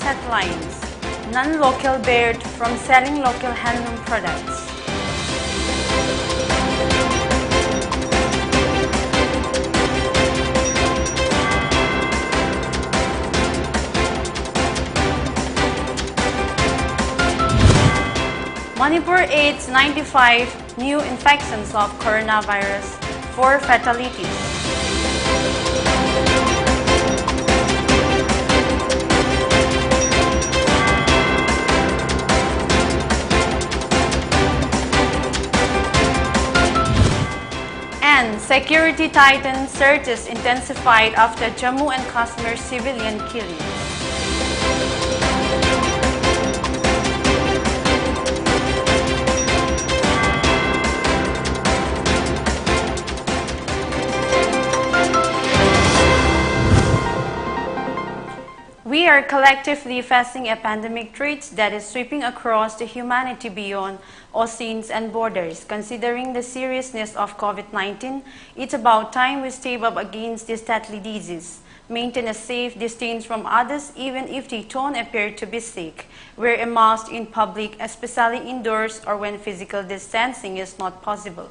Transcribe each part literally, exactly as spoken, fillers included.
Headlines: Non-local barred from selling local handloom products. Manipur aids ninety-five new infections of coronavirus, four fatalities. And security tightened, searches intensified after Jammu and Kashmir civilian killing. We are collectively facing a pandemic threat that is sweeping across the humanity beyond oceans and borders. Considering the seriousness of COVID nineteen, it's about time we step up against this deadly disease. Maintain a safe distance from others, even if they don't appear to be sick. Wear a mask in public, especially indoors or when physical distancing is not possible.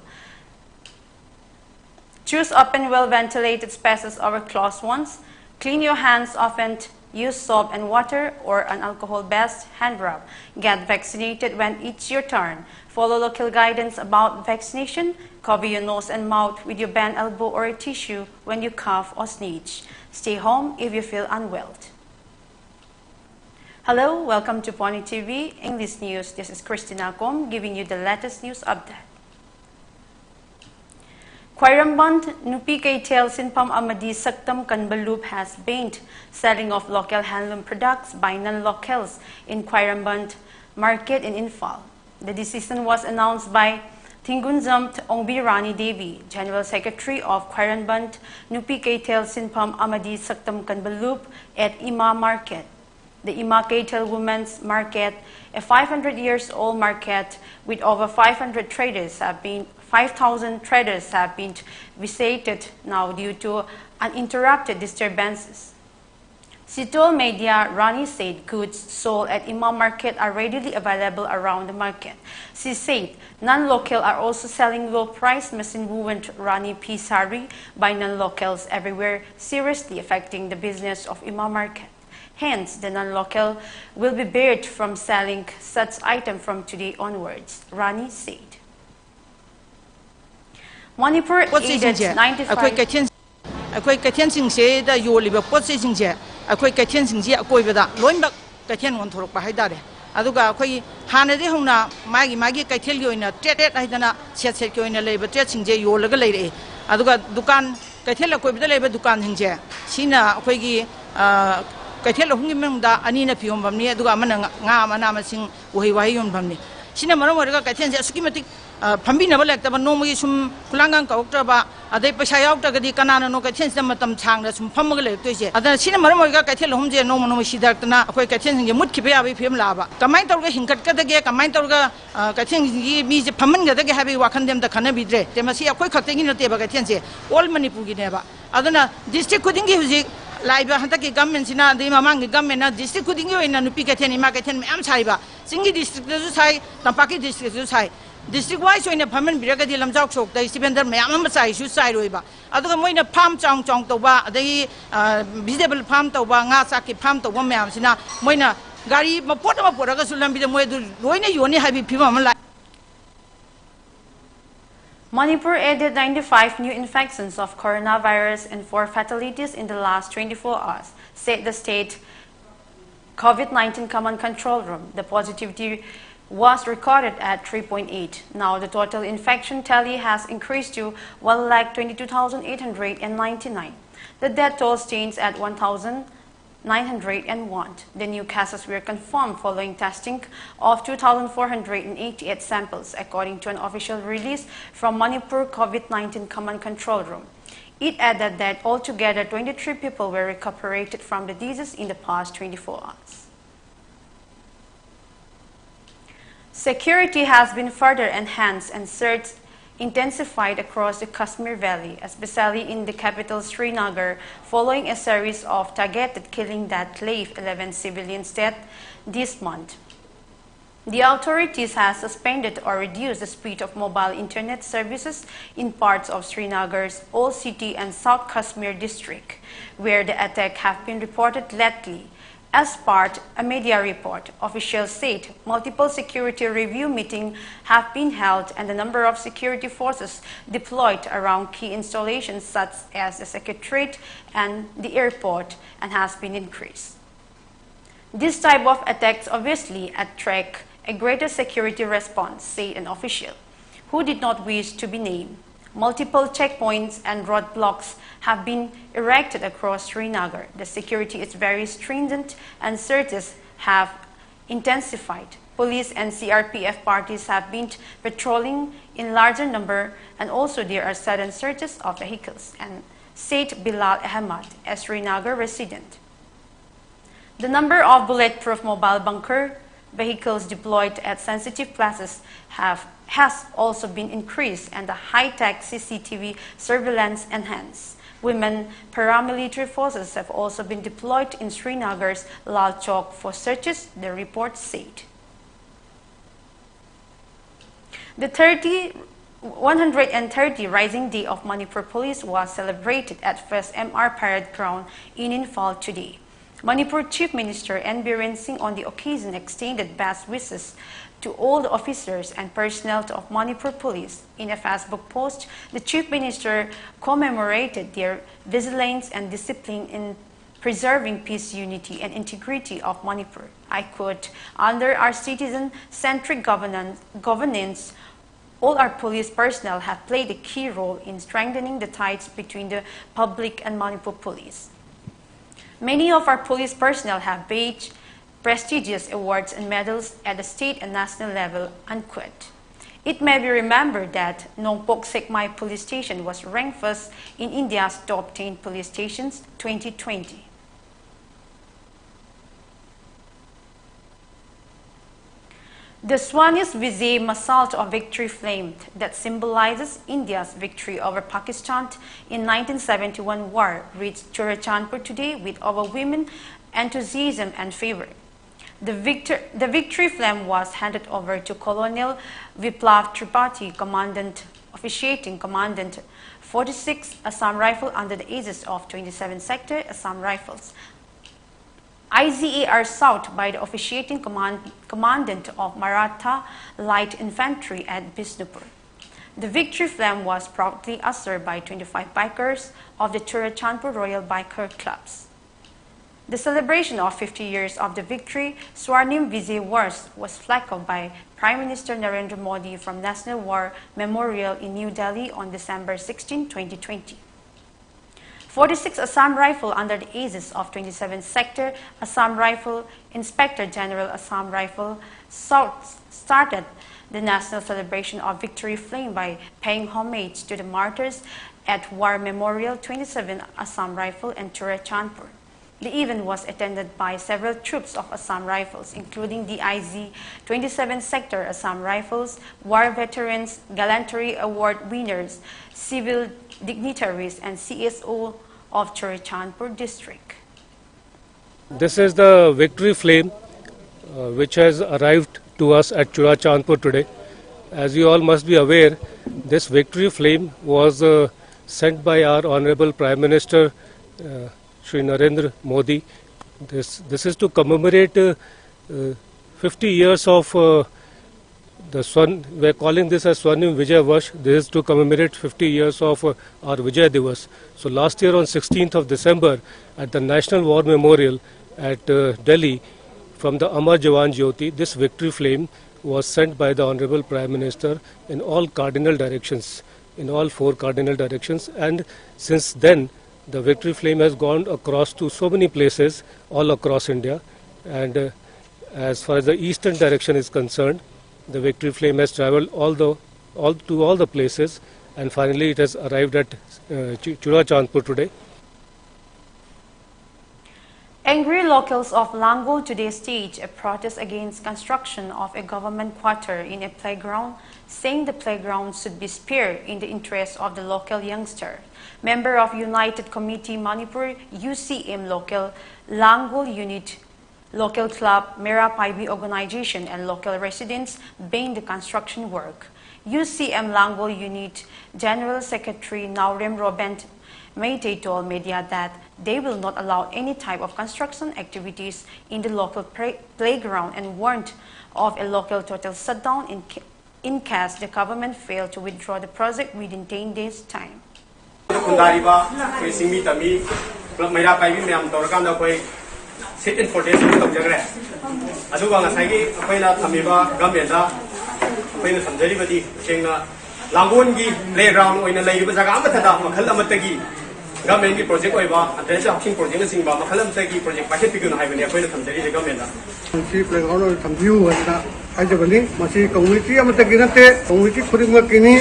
Choose open, well-ventilated spaces over closed ones. Clean your hands often. Use soap and water or an alcohol-based hand rub. Get vaccinated when it's your turn. Follow local guidance about vaccination. Cover your nose and mouth with your bent elbow or a tissue when you cough or sneeze. Stay home if you feel unwell. Hello, welcome to Pony T V English News. This is Christina Kom giving you the latest news update. Khwairamband Nupi Keithel Sinpham Amadi Saktam Kanba Lup has banned selling of local handloom products by non-locals in Khwairamband Market in Imphal. The decision was announced by Thingunjam Ongbirani Devi, General Secretary of Khwairamband Nupi Keithel Sinpham Amadi Saktam Kanba Lup at Ima Market. The Ima Keithel Women's Market, a five hundred years old market with over five hundred traders have been, five thousand traders have been vacated now due to uninterrupted disturbances. She told media Rani said goods sold at Imam Market are readily available around the market. She said non-local are also selling low-priced machine woven Rani P sari by non-locals everywhere, seriously affecting the business of Imam Market. Hence, the non-local will be barred from selling such item from today onwards, Rani said. Manipur aided ꯄꯣꯠꯆꯩꯁꯤꯡꯁꯦ ꯑꯩꯈꯣꯏ ninety-five ꯀꯩꯊꯦꯜ ꯑꯩꯈꯣꯏ ꯀꯩꯊꯦꯜꯁꯤꯡꯁꯤꯗ ꯌꯣꯜꯂꯤꯕ ꯄꯣꯠꯆꯩꯁꯤꯡꯁꯦ ꯑꯩꯈꯣꯏ ꯀꯩꯊꯦꯜꯁꯤꯡꯁꯤ ꯑꯀꯣꯏꯕꯗ ꯂꯣꯏꯅꯃꯛ ꯀꯩꯊꯦꯜ ꯑꯣꯟꯊꯣꯔꯛꯄ ꯍꯥꯏꯇꯥꯔꯦ꯫ ꯑꯗꯨꯒ ꯑꯩꯈꯣꯏ ꯍꯥꯟꯅꯗꯒꯤ ꯍꯧꯅ ꯃꯥꯒꯤ ꯃꯥꯒꯤ ꯀꯩꯊꯦꯜꯒꯤ ꯑꯣꯏꯅ ꯇ꯭ꯔꯦꯠ ꯇ꯭ꯔꯦꯠ ꯍꯥꯏꯗꯅ ꯁꯦꯠ ꯁꯦꯠꯀꯤ ꯑꯣꯏꯅ ꯂꯩꯕ ꯇ꯭ꯔꯦꯠꯁꯤꯡꯁꯦ ꯌꯣꯜꯂꯒ ꯂꯩꯔꯛꯑꯦ꯫ ꯑꯗꯨꯒ ꯗꯨꯀꯥꯟ ꯀꯩꯊꯦꯜ ꯑꯀꯣꯏꯕꯗ ꯂꯩꯕ ꯗꯨꯀꯥꯟꯁꯤꯡꯁꯦ ꯁꯤꯅ ꯑꯩꯈꯣꯏꯒꯤ ꯀꯩꯊꯦꯜ ꯑꯍꯨꯝꯒꯤ ꯃꯅꯨꯡꯗ ꯑꯅꯤꯅ ꯐꯤ ꯌꯣꯟꯐꯝꯅꯤ, ꯑꯗꯨꯒ ꯑꯃꯅ ꯉꯥ ꯃꯅꯥ ꯃꯁꯤꯡ ꯎꯍꯩ ꯋꯥꯍꯩ ꯌꯣꯟꯐꯝꯅꯤ꯫ ꯁꯤꯅ ꯃꯔꯝ ꯑꯣꯏꯔꯒ ꯀꯩꯊꯦꯜꯁꯦ ꯑꯁꯨꯛꯀꯤ ꯃꯇꯤꯛ ꯐꯝꯕꯤꯅꯕ ꯂꯩꯔꯛꯇꯕ, ꯅꯣꯡꯃꯒꯤ ꯁꯨꯝ ꯈꯨꯂꯥꯡꯒꯥꯡ ꯀꯧꯔꯛꯇ꯭ꯔꯕ, ꯑꯗꯩ ꯄꯩꯁꯥ ꯌꯥꯎꯗ꯭ꯔꯒꯗꯤ ꯀꯅꯥꯅꯅꯣ ꯀꯩꯊꯦꯜꯁꯤꯗ ꯃꯇꯝ ꯁꯥꯡꯅ ꯁꯨꯝ ꯐꯝꯃꯒ ꯂꯩꯔꯛꯇꯣꯏꯁꯦ? ꯑꯗꯨꯅ ꯁꯤꯅ ꯃꯔꯝ ꯑꯣꯏꯔꯒ ꯀꯩꯊꯦꯜ ꯑꯍꯨꯝꯁꯦ ꯅꯣꯡꯃ ꯅꯣꯡꯃ ꯁꯤꯊꯔꯛꯇꯅ ꯑꯩꯈꯣꯏ ꯀꯩꯊꯦꯜꯁꯤꯡꯁꯦ ꯃꯨꯠꯈꯤꯕ ꯌꯥꯕꯒꯤ ꯐꯤꯕꯝ ꯂꯥꯛꯑꯕ꯫ ꯀꯃꯥꯏꯅ ꯇꯧꯔꯒ ꯍꯤꯡꯒꯠꯀꯗꯒꯦ, ꯀꯃꯥꯏꯅ ꯇꯧꯔꯒ ꯀꯩꯊꯦꯜꯁꯤꯡꯒꯤ ꯃꯤꯁꯦ ꯐꯝꯍꯟꯒꯗꯒꯦ ꯍꯥꯏꯕꯒꯤ ꯋꯥꯈꯜꯗꯤ ꯑꯝꯇ ꯈꯟꯅꯕꯤꯗ꯭ꯔꯦ꯫ ꯃꯁꯤ ꯑꯩꯈꯣꯏ ꯈꯛꯇꯒꯤ ꯅꯠꯇꯦꯕ ꯀꯩꯊꯦꯜꯁꯦ, ꯑꯣꯜ ꯃꯅꯤꯄꯨꯔꯒꯤꯅꯦꯕ꯫ ꯑꯗꯨꯅ ꯗꯤꯁꯇ꯭ꯔꯤꯛ ꯈꯨꯗꯤꯡꯒꯤ ꯍꯧꯖꯤꯛ ꯂꯥꯛꯏꯕ ꯍꯟꯗꯛꯀꯤ ꯒꯃꯦꯟꯁꯤꯅ, ꯑꯗꯩ ꯃꯃꯥꯡꯒꯤ ꯒꯃꯦꯟꯅ ꯗꯤꯁꯇ꯭ꯔꯤꯛ ꯈꯨꯗꯤꯡꯒꯤ ꯑꯣꯏꯅ ꯅꯨꯄꯤ ꯀꯩꯊꯦꯜ, ꯏꯃꯥ ꯀꯩꯊꯦꯜ ꯃꯌꯥꯝ ꯁꯥꯏꯕ꯫ ꯆꯤꯡꯒꯤ ꯗꯤꯁꯇ꯭ꯔꯤꯛꯇꯁꯨ ꯁꯥꯏ, ꯇꯝꯄꯥꯛꯀꯤ ꯗꯤꯁꯇ꯭ꯔꯤꯛꯇꯁꯨ ꯁꯥꯏ꯫ ꯗꯤꯁꯇ꯭ꯔꯤꯛ ꯋꯥꯏꯁ ꯑꯣꯏꯅ ꯐꯝꯍꯟꯕꯤꯔꯒꯗꯤ ꯂꯝꯖꯥꯎ ꯁꯣꯔꯣꯛꯇ ꯁꯤ ꯚꯦꯟꯗꯔ ꯃꯌꯥꯝ ꯑꯃ ꯆꯥꯏꯁꯨ ꯆꯥꯏꯔꯣꯏꯕ꯫ ꯑꯗꯨꯒ ꯃꯣꯏꯅ ꯐꯥꯝ ꯆꯥꯎꯅ ꯆꯥꯎꯅ ꯇꯧꯕ, ꯑꯗꯒꯤ ꯚꯤꯖꯤꯇꯦꯕꯜ ꯐꯥꯝ ꯇꯧꯕ, ꯉꯥ ꯆꯥꯛꯀꯤ ꯐꯥꯝ ꯇꯧꯕ ꯃꯌꯥꯝꯁꯤꯅ ꯃꯣꯏꯅ ꯒꯥꯔꯤ ꯃꯄꯣꯠ ꯑꯃ ꯄꯨꯔꯛꯑꯒꯁꯨ ꯂꯝꯕꯤꯗ ꯃꯣꯏ ꯑꯗꯨ ꯂꯣꯏꯅ ꯌꯣꯟꯅꯤ ꯍꯥꯏꯕꯒꯤ ꯐꯤꯕꯝ ꯑꯃ ꯂꯥꯛꯑꯦ꯫ Manipur added ninety-five new infections of coronavirus and four fatalities in the last twenty-four hours, said the state COVID nineteen Command Control Room. The positivity was recorded at three point eight. Now the total infection tally has increased to one lakh twenty-two thousand eight hundred and ninety-nine. The death toll stands at one thousand nine hundred and one. The new cases were confirmed following testing of two thousand four hundred and eighty-eight samples, according to an official release from Manipur COVID nineteen Command Control Room. It added that altogether twenty-three people were recuperated from the disease in the past twenty-four hours. Security has been further enhanced and search intensified across the Kashmir Valley, especially in the capital Srinagar, following a series of targeted killing that left eleven civilians dead this month. The authorities have suspended or reduced the speed of mobile internet services in parts of Srinagar's Old City and South Kashmir district, where the attack have been reported lately. As part a media report, officials said multiple security review meetings have been held and the number of security forces deployed around key installations such as the secretariat and the airport and has been increased. This type of attacks obviously attract a greater security response, said an official, who did not wish to be named. Multiple checkpoints and roadblocks have been erected across Srinagar. The security is very stringent and searches have intensified. Police and C R P F parties have been patrolling in larger number and also there are sudden searches of vehicles, and said Bilal Ahmad, a Srinagar resident. The number of bulletproof mobile bunker vehicles deployed at sensitive places have, has also been increased and the high-tech C C T V surveillance enhanced. Women paramilitary forces have also been deployed in Srinagar's Lal Chowk for searches, the report said. The thirty, one hundred thirty Rising Day of Manipur Police was celebrated at First M R Parade Ground in Imphal today. Manipur Chief Minister N Biren Singh on the occasion extended best wishes to all the officers and personnel of Manipur Police. In a Facebook post, the Chief Minister commemorated their vigilance and discipline in preserving peace, unity, and integrity of Manipur. I quote, "Under our citizen-centric governance, governance, all our police personnel have played a key role in strengthening the ties between the public and Manipur Police. Many of our police personnel have badge, prestigious awards and medals at the state and national level," unquote. It may be remembered that Nongpok Sekmai Police Station was ranked first in India's top ten police stations twenty twenty. The Swarnim Vijay Masal of Victory Flame that symbolizes India's victory over Pakistan in nineteen seventy-one war reached Churachandpur today with overwhelming enthusiasm and fervor. The, victor, the victory flame was handed over to Colonel Viplav Tripathi, Commandant, officiating Commandant forty-six Assam Rifle under the aegis of twenty-seven Sector Assam Rifles. I G A R South by the officiating command, Commandant of Maratha Light Infantry at Bishnupur. The victory flame was proudly ushered by twenty-five bikers of the Churachandpur Royal Biker Clubs. The celebration of fifty years of the victory, Swarnim Vijay Varsh, was flagged off by Prime Minister Narendra Modi from National War Memorial in New Delhi on December sixteen, twenty twenty. Forty-six Assam Rifle under the aegis of twenty-seven Sector Assam Rifle, Inspector General Assam Rifle South started the national celebration of victory flame by paying homage to the martyrs at War Memorial, twenty-seven Assam Rifle and Churachandpur. The event was attended by several troops of Assam Rifles, including D I G, twenty-seven Sector Assam Rifles, war veterans, gallantry award winners, civil dignitaries, and C S O of Churachandpur district. This is the victory flame uh, which has arrived to us at Churachandpur today. As you all must be aware, this victory flame was uh, sent by our Honorable Prime Minister uh, Shri Narendra Modi. This, this is to commemorate uh, uh, fifty years of uh, the Swan, we're calling this as Swarnim Vijay Varsh. This is to commemorate fifty years of uh, our Vijay Divas. So last year on sixteenth of December at the National War Memorial at uh, Delhi, from the Amar Jawan Jyoti, this victory flame was sent by the Honorable Prime Minister in all cardinal directions, in all four cardinal directions, and since then the victory flame has gone across to so many places all across India, and uh, as far as the eastern direction is concerned, the victory flame has traveled all the all to all the places, and finally it has arrived at uh, Chu- Churachandpur today. Angry locals of Langol today staged a protest against construction of a government quarter in a playground, saying the playground should be spared in the interest of the local youngster. Member of United Committee Manipur, U C M local, Langol Unit, local club, Meira Paibi organization, and local residents banned the construction work. U C M Langol Unit General Secretary Naorem Roben Meitei told media that they will not allow any type of construction activities in the local play- playground and warned of a local total shutdown in, ca- in case the government failed to withdraw the project within ten days' time. ꯈꯨꯟꯗꯥꯔꯤꯕ ꯑꯩꯈꯣꯏ ꯆꯤꯡꯃꯤ ꯇꯝꯃꯤ ꯄꯨꯂꯞ ꯃꯩꯔꯥ ꯄꯥꯏꯕꯤ ꯃꯌꯥꯝ ꯇꯧꯔꯀꯥꯟꯗ ꯑꯩꯈꯣꯏ sit in protest ꯑꯃ ꯇꯧꯖꯈ꯭ꯔꯦ꯫ ꯑꯗꯨꯒ ꯉꯁꯥꯏꯒꯤ ꯑꯩꯈꯣꯏꯅ ꯊꯝꯃꯤꯕ government ꯇ ꯑꯩꯈꯣꯏꯅ ꯊꯝꯖꯔꯤꯕꯗꯤ ꯇꯁꯦꯡꯅ ꯂꯥꯡꯒꯣꯜꯒꯤ playground ꯑꯣꯏꯅ ꯂꯩꯔꯤꯕ ꯖꯒꯥ ꯑꯃꯠꯇꯗ ꯃꯈꯜ ꯑꯃꯠꯇꯒꯤ government ꯀꯤ project ꯑꯣꯏꯕ ꯑꯗꯩ housing project ꯅꯆꯤꯡꯕ ꯃꯈꯜ ꯑꯃꯠꯇꯒꯤ project ꯄꯥꯏꯈꯠꯄꯤꯒꯅꯨ ꯍꯥꯏꯕꯅꯤ ꯑꯩꯈꯣꯏꯅ ꯊꯝꯖꯔꯤꯁꯦ government ꯇ꯫ ꯃꯁꯤ playground ꯑꯣꯏꯅ ꯊꯝꯕꯤꯌꯨ ꯍꯥꯏꯗꯅ ꯍꯥꯏꯖꯕꯅꯤ꯫ ꯃꯁꯤ community ꯑꯃꯠꯇꯒꯤ ꯅꯠꯇꯦ, community ꯈꯨꯗꯤꯡꯃꯛꯀꯤꯅꯤ꯫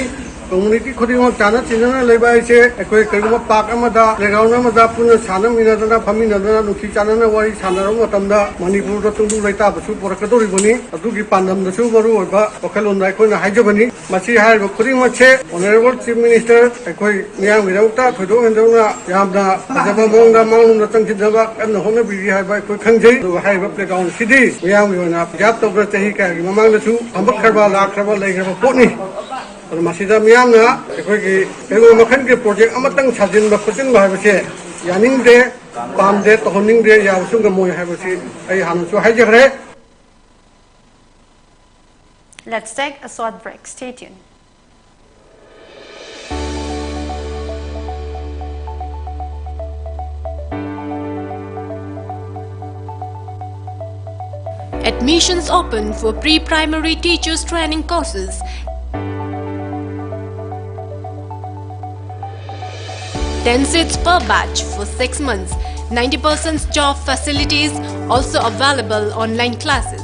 Community ꯈꯨꯗꯤꯡꯃꯛ ꯆꯥꯟꯅ ꯆꯤꯟꯅꯅ ꯂꯩꯕ ꯍꯥꯏꯁꯦ ꯑꯩꯈꯣꯏ ꯀꯔꯤꯒꯨꯝꯕ park ꯑꯃꯗ, playground ꯑꯃꯗ ꯄꯨꯟꯅ ꯁꯥꯟꯅꯃꯤꯟꯅꯗꯅ ꯐꯝꯃꯤꯟꯅꯗꯅ ꯅꯨꯡꯁꯤ ꯆꯥꯟꯅꯅ ꯋꯥꯔꯤ ꯁꯥꯟꯅꯔꯕ ꯃꯇꯝꯗ ꯃꯅꯤꯄꯨꯔꯗ ꯇꯨꯡꯗꯨ ꯂꯩꯇꯥꯕꯁꯨ ꯄꯨꯔꯛꯀꯗꯧꯔꯤꯕꯅꯤ꯫ ꯑꯗꯨꯒꯤ ꯄꯥꯟꯗꯝꯗꯁꯨ ꯃꯔꯨꯑꯣꯏꯕ ꯋꯥꯈꯜꯂꯣꯟꯗ ꯑꯩꯈꯣꯏꯅ ꯍꯥꯏꯖꯕꯅꯤ꯫ ꯃꯁꯤ ꯍꯥꯏꯔꯤꯕ ꯈꯨꯗꯤꯡꯃꯛꯁꯦ Honourable Chief Minister ꯑꯩꯈꯣꯏ ꯃꯤꯌꯥꯝꯒꯤꯗꯃꯛꯇ ꯊꯣꯏꯗꯣꯛ ꯍꯦꯟꯗꯣꯛꯅ ꯌꯥꯝꯅ ꯐꯖꯕ ꯃꯑꯣꯡꯗ ꯃꯥꯡꯂꯣꯝꯗ ꯆꯪꯁꯤꯟꯅꯕ ꯀꯟꯅ ꯍꯣꯠꯅꯕꯤꯔꯤ ꯍꯥꯏꯕ ꯑꯩꯈꯣꯏ ꯈꯪꯖꯩ꯫ ꯑꯗꯨꯒ ꯍꯥꯏꯔꯤꯕ playground ꯁꯤꯗꯤ ꯃꯤꯌꯥꯝꯒꯤ ꯑꯣꯏꯅ ꯌꯥꯠ ꯇꯧꯗ ꯆꯍꯤ ꯀꯌꯥꯒꯤ ꯃꯃꯥꯡꯗꯁꯨ ꯐꯝꯃꯛꯈ꯭ꯔꯕ ꯂꯥꯛꯈ꯭ꯔꯕ ꯂꯩꯈ꯭ꯔꯕ ꯄꯣꯠꯅꯤ꯫ ꯑꯗꯨ ꯃꯁꯤꯗ ꯃꯤꯌꯥꯝꯅ ꯑꯩꯈꯣꯏꯒꯤ ꯀꯩꯒꯨꯝꯕ ꯃꯈꯜꯒꯤ project ꯑꯃꯇꯪ ꯁꯥꯖꯤꯟꯕ ꯈꯣꯠꯆꯤꯟꯕ ꯍꯥꯏꯕꯁꯦ ꯌꯥꯅꯤꯡꯗꯦ, ꯄꯥꯝꯗꯦ, ꯇꯧꯍꯟꯅꯤꯡꯗꯦ, ꯌꯥꯕꯁꯨ ꯉꯝꯃꯣꯏ ꯍꯥꯏꯕꯁꯤ ꯑꯩ ꯍꯥꯟꯅꯁꯨ ꯍꯥꯏꯖꯈ꯭ꯔꯦ꯫ Let's take a short break. Stay tuned. Admissions open for pre-primary teachers training courses. Ten seats per batch for six months. Ninety percent job facilities, also available online classes.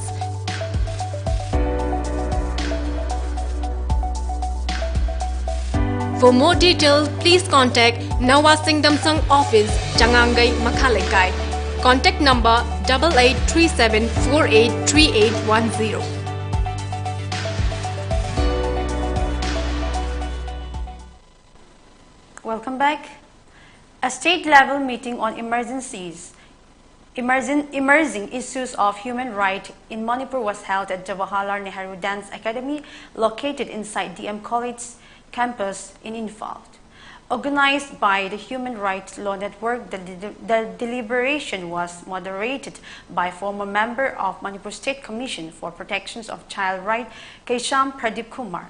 For more detail, please contact Nawa Singdamsang office, Changangai, Makhaleikai. Contact number double eight three seven four eight three eight one zero. Welcome back. A state-level meeting on emergencies, emerging, emerging issues of human rights in Manipur was held at Jawaharlal Nehru Dance Academy, located inside D M College campus in Imphal. Organized by the Human Rights Law Network, the, the deliberation was moderated by former member of Manipur State Commission for Protections of Child Right, Keisham Pradeep Kumar.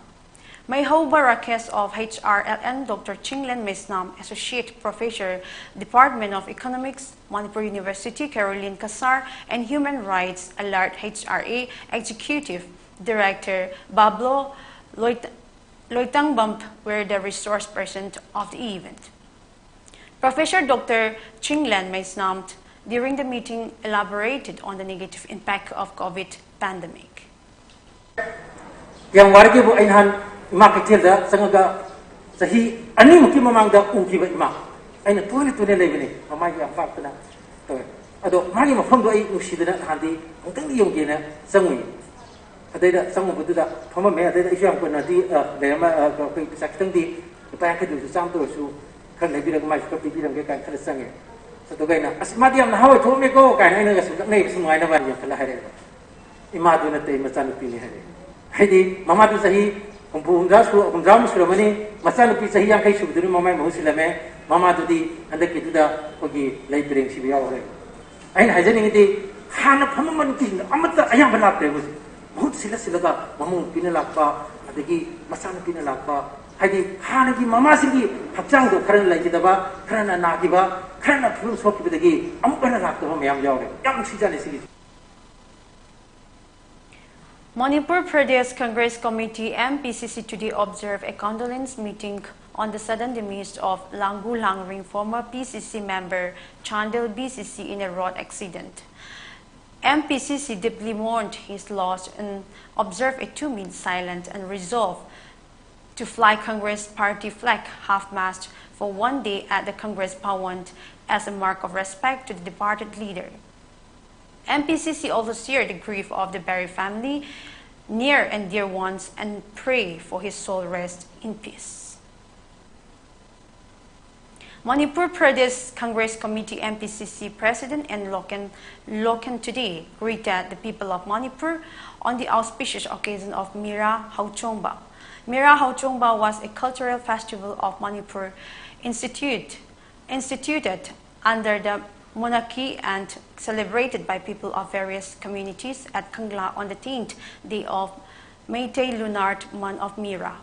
Meihoba Rakesh of H R L N, Doctor Chinglen Meisnam, Associate Professor, Department of Economics, Manipur University, Caroline Kasar, and Human Rights Alert H R A Executive Director Bablo Loit- Loitangbam were the resource person of the event. Professor Doctor Chinglen Meisnam during the meeting elaborated on the negative impact of COVID pandemic. ꯌꯥꯝ ꯋꯥꯔꯒꯦꯕꯨ ꯑꯩ ꯅꯍꯥꯟ ꯏꯃꯥ ꯀꯩꯊꯦꯜꯗ ꯆꯪꯉꯒ ꯆꯍꯤ ꯑꯅꯤꯃꯨꯛꯀꯤ ꯃꯃꯥꯡꯗ ꯎꯈꯤꯕ ꯏꯃꯥ, ꯑꯩꯅ ꯇꯣꯏꯅ ꯇꯣꯏꯅ ꯂꯩꯕꯅꯤ, ꯃꯃꯥꯏꯒ ꯌꯥꯝ ꯄꯥꯛꯇꯅ ꯇꯧꯋꯦ꯫ ꯑꯗꯣ ꯃꯥꯒꯤ ꯃꯐꯝꯗꯣ ꯑꯩ ꯅꯨꯡꯁꯤꯗꯅ ꯅꯍꯥꯟꯗꯤ ꯑꯃꯨꯛꯇꯪꯗꯤ ꯌꯧꯒꯦꯅ ꯆꯪꯉꯨꯏ꯫ ꯑꯗꯩꯗ ꯆꯪꯉꯨꯕꯗꯨꯗ ꯐꯝꯃꯝꯃꯦ꯫ ꯑꯗꯩꯗ ꯑꯩꯁꯨ ꯌꯥꯝ ꯀꯨꯏꯅꯗꯤ ꯂꯩꯔꯝꯃ, ꯑꯩꯈꯣꯏ ꯄꯩꯁꯥ ꯈꯤꯇꯪꯗꯤ, ꯂꯨꯄꯥ ꯌꯥꯡꯈꯩꯗꯨꯁꯨ ꯆꯥꯝꯃꯇ ꯑꯣꯏꯔꯁꯨ ꯈꯔ ꯂꯩꯕꯤꯔꯒ ꯃꯥꯏꯁꯨ ꯈꯔ ꯄꯤꯕꯤꯔꯝꯒꯦ ꯀꯥꯏꯅ ꯈꯜꯂ ꯆꯪꯉꯦ꯫ ꯑꯗꯨꯒ ꯑꯩꯅ, "ꯑꯁ, ꯃꯥꯗꯤ ꯌꯥꯝ ꯅꯍꯥ ꯑꯣꯏꯊꯣꯛꯑꯝꯃꯦꯀꯣ" ꯀꯥꯏꯅ ꯑꯩꯅꯒ ꯁꯨꯝ ꯂꯛꯅꯩꯕ, ꯁꯨꯝ ꯅꯨꯡꯉꯥꯏꯅꯕ ꯍꯥꯏꯅ ꯌꯦꯡꯈꯠꯂ ꯍꯥꯏꯔꯛꯑꯦꯕ꯫ "ꯏꯃꯥꯗꯨ ꯅꯠꯇꯦ, ꯃꯆꯥꯅꯨꯄꯤꯅꯤ" ꯍꯥꯏꯔꯛꯑꯦ꯫ ꯍꯥꯏꯗꯤ ꯃꯃꯥꯗꯨ ꯆꯍꯤ ꯍꯨꯝꯐꯨ, ꯍꯨꯝꯗ꯭ꯔꯥ ꯁꯨ-, ꯍꯨꯝꯗ꯭ꯔꯥꯃꯨꯛ ꯁꯨꯔꯝꯃꯅꯤ, ꯃꯆꯥꯅꯨꯄꯤ ꯆꯍꯤ ꯌꯥꯡꯈꯩ ꯁꯨꯕꯗꯨꯅ ꯃꯃꯥꯏ ꯃꯍꯨꯠ ꯁꯤꯜꯂꯝꯃꯦ꯫ ꯃꯃꯥꯗꯨꯗꯤ ꯍꯟꯗꯛꯀꯤꯗꯨꯗ ꯑꯩꯈꯣꯏꯒꯤ ꯂꯩ ꯄꯔꯦꯡ ꯁꯤꯕ ꯌꯥꯎꯈ꯭ꯔꯦ꯫ ꯑꯩꯅ ꯍꯥꯏꯖꯅꯤꯡꯉꯤꯗꯤ, ꯍꯥꯟꯅ ꯐꯝꯃꯝꯕ ꯅꯨꯄꯤꯁꯤꯡꯗꯣ ꯑꯃꯠꯇ ꯑꯌꯥꯝꯕ ꯂꯥꯛꯇ꯭ꯔꯦ ꯍꯧꯖꯤꯛ꯫ ꯃꯍꯨꯠ ꯁꯤꯜꯂ ꯁꯤꯜꯂꯒ ꯃꯃꯧ ꯅꯨꯄꯤꯅ ꯂꯥꯛꯄ, ꯑꯗꯒꯤ ꯃꯆꯥꯅꯨꯄꯤꯅ ꯂꯥꯛꯄ, ꯍꯥꯏꯗꯤ ꯍꯥꯟꯅꯒꯤ ꯃꯃꯥꯁꯤꯡꯒꯤ ꯍꯛꯆꯥꯡꯗꯣ ꯈꯔꯅ ꯂꯩꯈꯤꯗꯕ, ꯈꯔꯅ ꯅꯥꯈꯤꯕ, ꯈꯔꯅ ꯐꯤꯕꯝ ꯁꯣꯛꯈꯤꯕꯗꯒꯤ ꯑꯃꯨꯛ ꯍꯟꯅ ꯂꯥꯛꯇꯕ ꯃꯌꯥꯝ ꯌꯥꯎꯔꯦ꯫ ꯌꯥꯝ ꯅꯨꯡꯁꯤꯖꯥꯠꯅꯤ ꯁꯤꯒꯤꯁꯦ꯫ Manipur Pradesh Congress Committee, M P C C, today observed a condolence meeting on the sudden demise of Langu Langring, former P C C member, Chandel B C C, in a road accident. M P C C deeply mourned his loss and observed a two-minute silence and resolved to fly Congress party flag half-mast for one day at the Congress Bhawan as a mark of respect to the departed leader. M P C C also share the grief of the bereaved family, near and dear ones, and pray for his soul rest in peace. Manipur Pradesh Congress Committee, M P C C, President N Loken Loken today greeted the people of Manipur on the auspicious occasion of Mira Hauchongba. Mira Hauchongba was a cultural festival of Manipur institute, instituted under the monarchy and celebrated by people of various communities at Kangla on the tenth day of Meitei lunar month of Mira.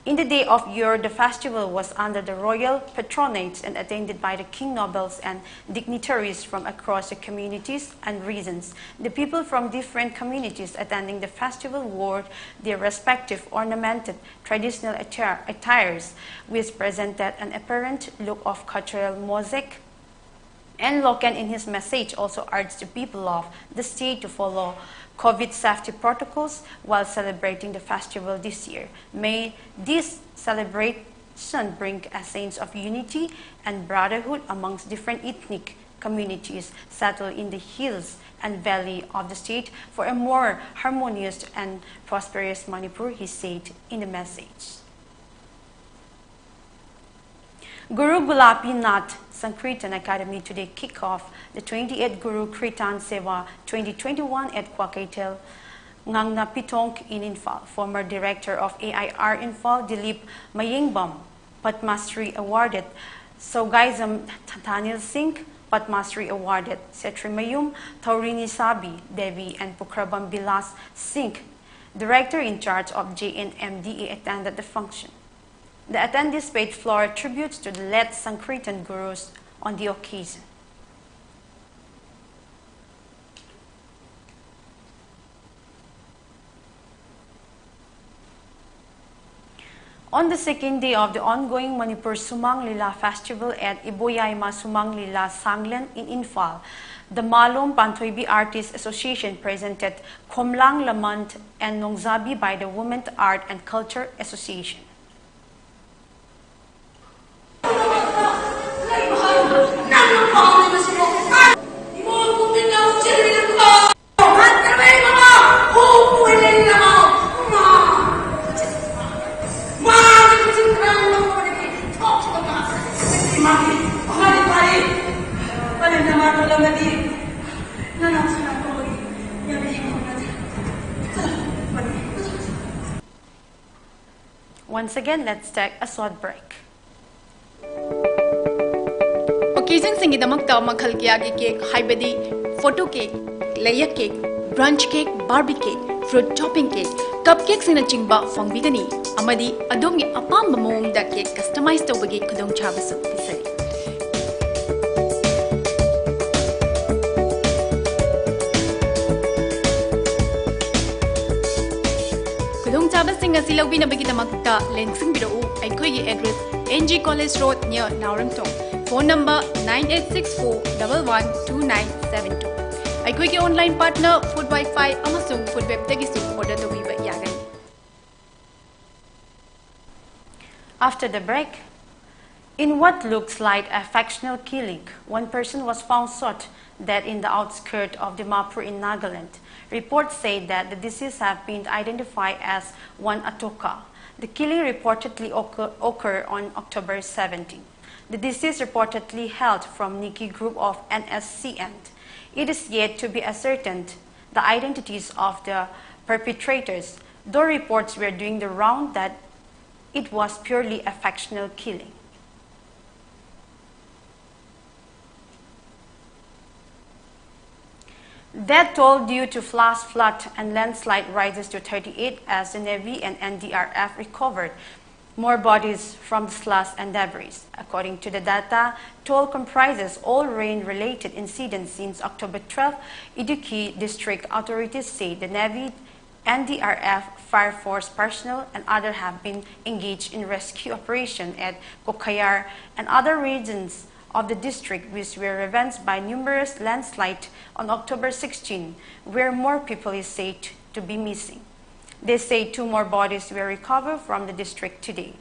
In the day of Ur, the festival was under the royal patronage and attended by the king nobles and dignitaries from across the communities and regions. The people from different communities attending the festival wore their respective ornamented traditional attire, attires, which presented an apparent look of cultural mosaic. And Loken, in his message, also urged the people of the state to follow COVID safety protocols while celebrating the festival this year. May this celebration bring a sense of unity and brotherhood amongst different ethnic communities settled in the hills and valley of the state for a more harmonious and prosperous Manipur, he said in the message. Guru Gulapi Nath Sankirtan Academy today kick off the twenty-eighth Guru Kirtan Seva twenty twenty-one at Kwakeithel Ngangna Pitong in Imphal. Former director of A I R Imphal, Dilip Mayengbam, Padma Shri awarded Sogaizam Thanil Singh, Padma Shri awarded Setrimayum Taurini Sabi Devi, and Pukhrabam Bilas Singh, director in charge of J N M D A, attended the function. The attendees paid floral tributes to the late Sankirtan gurus on the occasion. On the second day of the ongoing Manipur Sumang Lila Festival at Iboyaima Sumang Lila Sanglen in Imphal, the Malom Panthoibi Artists Association presented Khomlang Lamant and Nongzabi by the Women Art and Culture Association. Once again, let's take a short break. Occasionꯁꯤꯡꯒꯤꯗꯃꯛꯇ ꯃꯈꯜ ꯀꯌꯥꯒꯤ cake, ꯍꯥꯏꯕꯗꯤ photo cake, layer cake, brunch cake, Barbie cake, fruit topping cake, cup cakeꯁꯤꯡꯅꯆꯤꯡꯕ ꯐꯪꯕꯤꯒꯅꯤ꯫ ꯑꯃꯗꯤ ꯑꯗꯣꯝꯒꯤ ꯑꯄꯥꯝꯕ ꯃꯑꯣꯡꯗ cake customize ꯇꯧꯕꯒꯤ ꯈꯨꯗꯣꯡꯆꯥꯕꯁꯨ ꯄꯤꯖꯔꯤ꯫ ꯈꯨꯗꯣꯡꯆꯥꯕꯁꯤꯡ ꯑꯁꯤ ꯂꯧꯕꯤꯅꯕꯒꯤꯗꯃꯛꯇ ꯂꯦꯡꯁꯤꯟꯕꯤꯔꯛꯎ꯫ ꯑꯩꯈꯣꯏꯒꯤ address, N G College Road, near ꯅꯥꯎꯔꯦꯝꯊꯣꯡ꯫ Phone number, nine eight six four double one two nine seven two꯫ ꯑꯩꯈꯣꯏꯒꯤ online partner Food Wi-Fi ꯑꯃꯁꯨꯡ Food Webꯇꯒꯤꯁꯨ order ꯇꯧꯕꯤꯕ ꯌꯥꯒꯅꯤ꯫ After the break, in what looks like a factional killing, one person was found shot dead in the outskirts of Dimapur in Nagaland. Reports say that the deceased have been identified as one Atoka. The killing reportedly occur- occurred on October seventeen. The deceased reportedly hailed from Niki group of N S C N. It is yet to be ascertained the identities of the perpetrators, though reports were doing the round that it was purely a factional killing. Death toll due to flash flood and landslide rises to thirty-eight as the Navy and N D R F recovered more bodies from the slush and debris. According to the data, toll comprises all rain-related incidents since October twelve. Idukki district authorities say the Navy, N D R F, Fire force personnel and others have been engaged in rescue operation at Kokhayar and other regions of the district, which were ravaged by numerous landslides on October sixteen, where more people is said to be missing. They say two more bodies were recovered from the district today.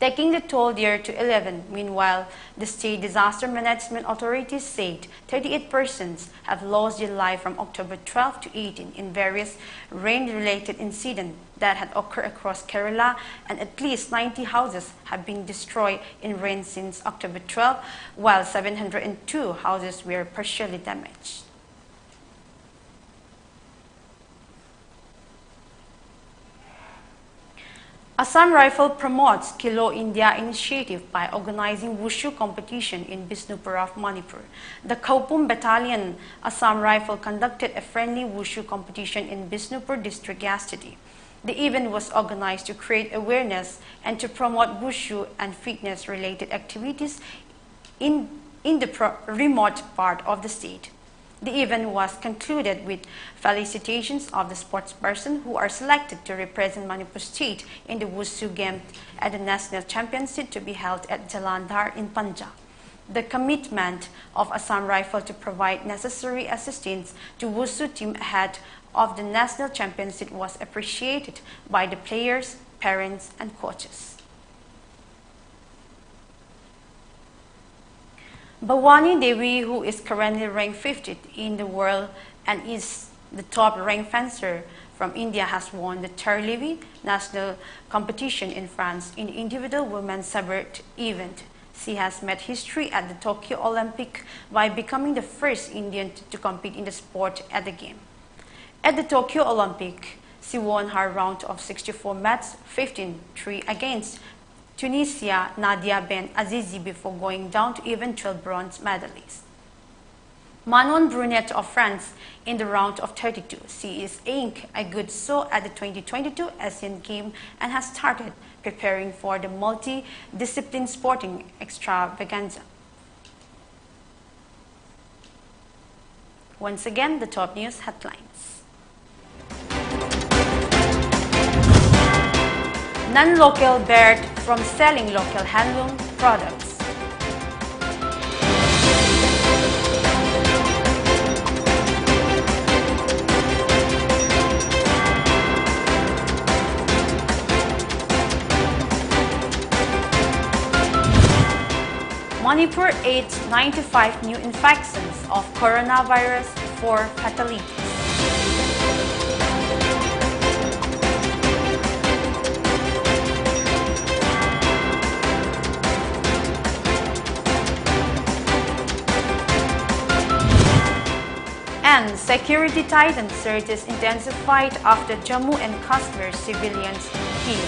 Taking the toll there to eleven. Meanwhile, the state disaster management authorities said thirty-eight persons have lost their life from October twelve to eighteen in various rain-related incidents that had occurred across Kerala, and at least ninety houses have been destroyed in rain since October twelve, while seven hundred and two houses were partially damaged. Assam Rifle promotes Khelo India initiative by organizing wushu competition in Bishnupur of Manipur. The Khoupum Battalion Assam Rifle conducted a friendly wushu competition in Bishnupur district yesterday. The event was organized to create awareness and to promote wushu and fitness-related activities in, in the pro-, remote part of the state. The event was concluded with felicitations of the sportspersons who are selected to represent Manipur State in the Wushu Games at the National Championship to be held at Jalandhar in Punjab. The commitment of Assam Rifle to provide necessary assistance to Wushu team ahead of the National Championship was appreciated by the players, parents, and coaches. Bhavani Devi, who is currently ranked fiftieth in the world and is the top-ranked fencer from India, has won the Terlivi national competition in France in the individual women's sabre event. She has made history at the Tokyo Olympic by becoming the first Indian to compete in the sport at the game. At the Tokyo Olympic, she won her round of sixty-four match, fifteen three against Tunisia Nadia Ben Azizi before going down to eventual bronze medalist Manon Brunet of France in the round of thirty-two. She is eyeing a good show at the twenty twenty-two Asian Games and has started preparing for the multi-discipline sporting extravaganza. Once again, the top news headlines. Non-local barred from selling local handloom products. Manipur eight ninety-five new infections of coronavirus, four fatalities. And security tightened, searches intensified after Jammu and Kashmir civilians killed.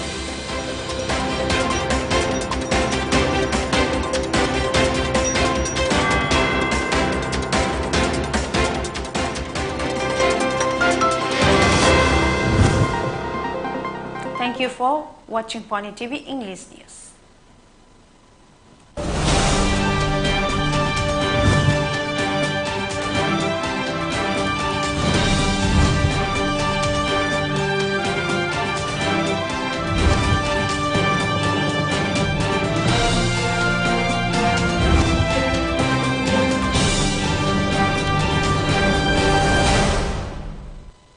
Thank you for watching Poni T V English News.